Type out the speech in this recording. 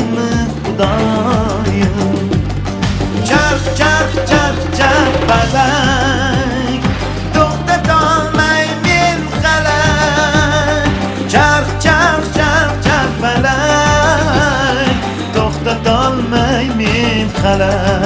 Yaratganmi Xudoyim? Charx, charx, charx, charx falak, to'xtatolmay men qalak. Charx, charx, charx, charx falak, to'xtatolmay men qalak.